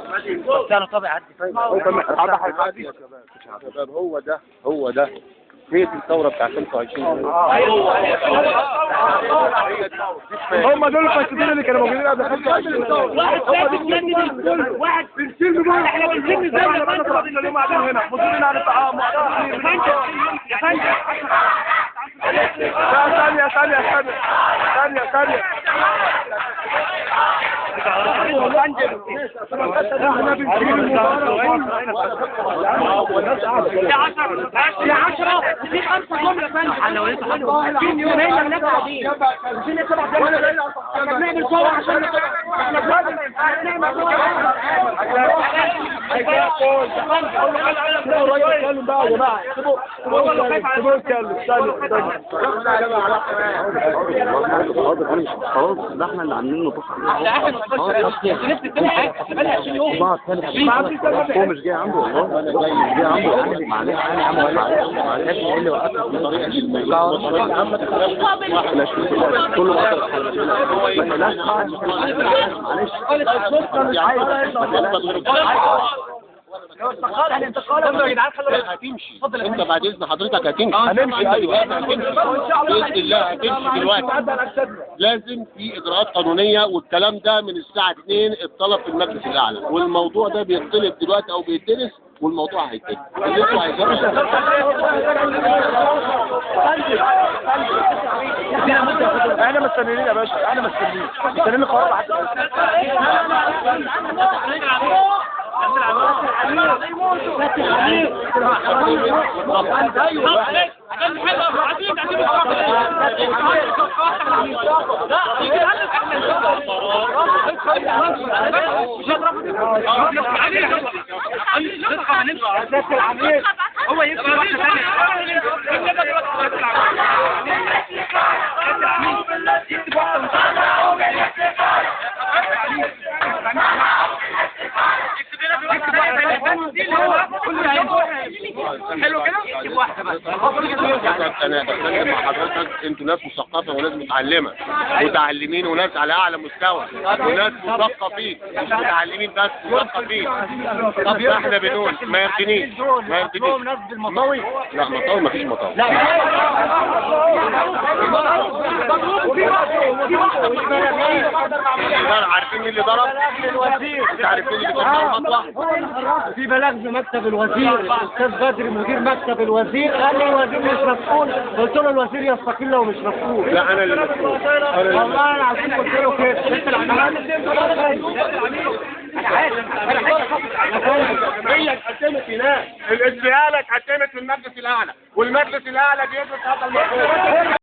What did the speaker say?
بس انا طبعا عدي. طيب يا شباب هو ده هو ده هي دي الثورة بتاع 25. هم دول الفاسدين اللي كانوا موجودين قبل 25. واحد فاسد جنن الكل، واحد بنشيل بقى. احنا بنشيل زي ما انتوا اللي قاعدين هنا مديرين عن الطعام. يا فندم ثانية ثانية ثانية ثانية ثانية. احنا بنشيل المباراة. في 10 في 5 جملة يا فندم. في يومين هناك قاعدين. احنا بنعمل صورة عشان احنا بنعمل صورة. اتكلم بقى يا جماعة، سيبوه يتكلم. خلاص ده احنا اللي عاملين له تصحيح. هو مش جاي عنده والله، مش جاي عنده. معلش انا عم معلش ايه اللي وقفت بطريقة كله معلش. لو استقال هننتقال يا جدعان. خلوا هتمشي انت بعد اذن حضرتك هتمشي. هنمشي ايوه باذن الله هتمشي دلوقتي. لازم في اجراءات قانونية، والكلام ده من الساعة 2 اتطلب في المجلس الاعلى، والموضوع ده بيطلب دلوقتي او بيدرس، والموضوع هيتم اللي انتوا عايزينه. احنا مستنيين يا باشا، احنا مستنيين مستنيين القرار لحد هو يكتب واحدة ثانية. حلو كده. اكتب واحدة بس. انا بتكلم مع حضرتك، انتوا ناس مثقفة وناس متعلمة متعلمين وناس على اعلى مستوى وناس مثقفين، مش متعلمين بس مثقفين. طب احنا بنقول ما يرضينيش ما يرضينيش. مطاوي؟ لا مطاوي ما فيش مطاوي. عارفين مين اللي ضرب؟ انت عارفين اللي ضرب؟ في بلاغ في مكتب الوزير، الاستاذ بدر مدير مكتب الوزير قال لي الوزير مش مسؤول. قلت له الوزير يستقيل لو مش مسؤول. لا انا اللي مسؤول. والله العظيم قلت له كده. هي اتقدمت هناك، الاستقالة اتقدمت في المجلس الاعلى، والمجلس الاعلى بيدرس هذا الموضوع.